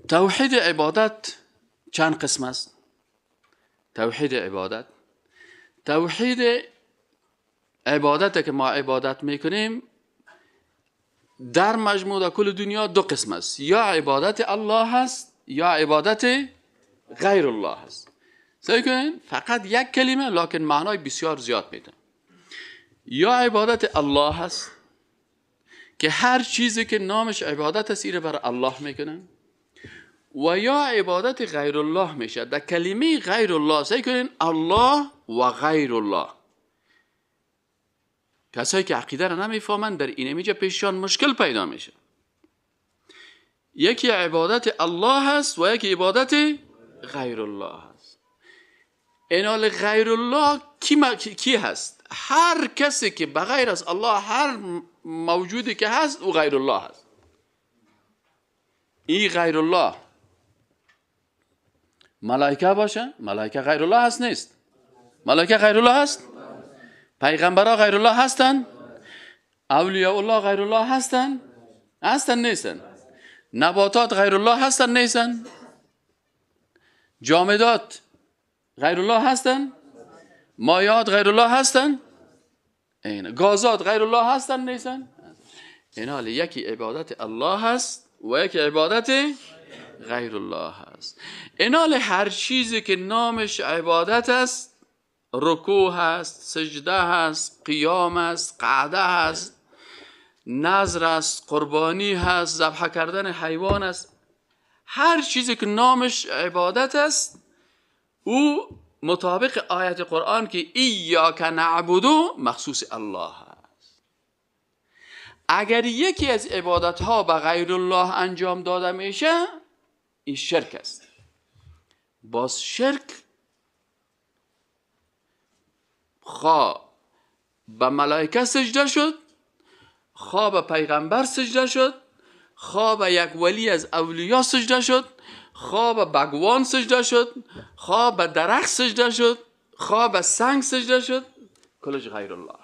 توحید عبادت چند قسم است؟ توحید عبادت، توحید عبادت که ما عبادت میکنیم در مجموع در کل دنیا دو قسم است، یا عبادت الله هست یا عبادت غیر الله هست. سعی کنین فقط یک کلمه لکن معنای بسیار زیاد میده. یا عبادت الله هست که هر چیزی که نامش عبادت است ایره بر الله میکنن، و یا عبادت غیر الله میشه. در کلمه غیر الله سعی کنین الله و غیر الله، کسایی که عقیده را نمیفهمند در این میجا پیششان مشکل پیدا میشه. یکی عبادت الله هست و یکی عبادت غیر الله هست. اینال غیر الله کی هست؟ هر کسی که بغیر از الله، هر موجودی که هست او غیر الله هست. این غیر الله ملائکه باشه، ملائکه غیر الله هست نیست؟ ملائکه غیر الله هست؟ پیغمبرها غیر الله هستن؟ اولیاء الله غیر الله هستن؟ هستن نیستن؟ نباتات غیر الله هستن نیستن؟ جامدات غیر الله هستن؟ مایعات غیر الله هستن؟ گازات غیر الله هستن نیستن؟ اینا یکی عبادت الله هست و یکی عبادت غیر الله هست. اینا هر چیزی که نامش عبادت است، رکوع هست، سجده هست، قیام است، قعده هست، نذر است، قربانی هست، ذبح کردن حیوان است، هر چیزی که نامش عبادت است او مطابق آیت قرآن که ایاک نعبد مخصوص الله است. اگر یکی از عبادت ها به غیر الله انجام داده میشه این شرک است. باز شرک خواه به ملائکه سجده شد، خواه به پیغمبر سجده شد، خواه به یک ولی از اولیا سجده شد، خواه به بگوان سجده شد، خواه به درخت سجده شد، خواه به سنگ سجده شد، کلش غیر الله.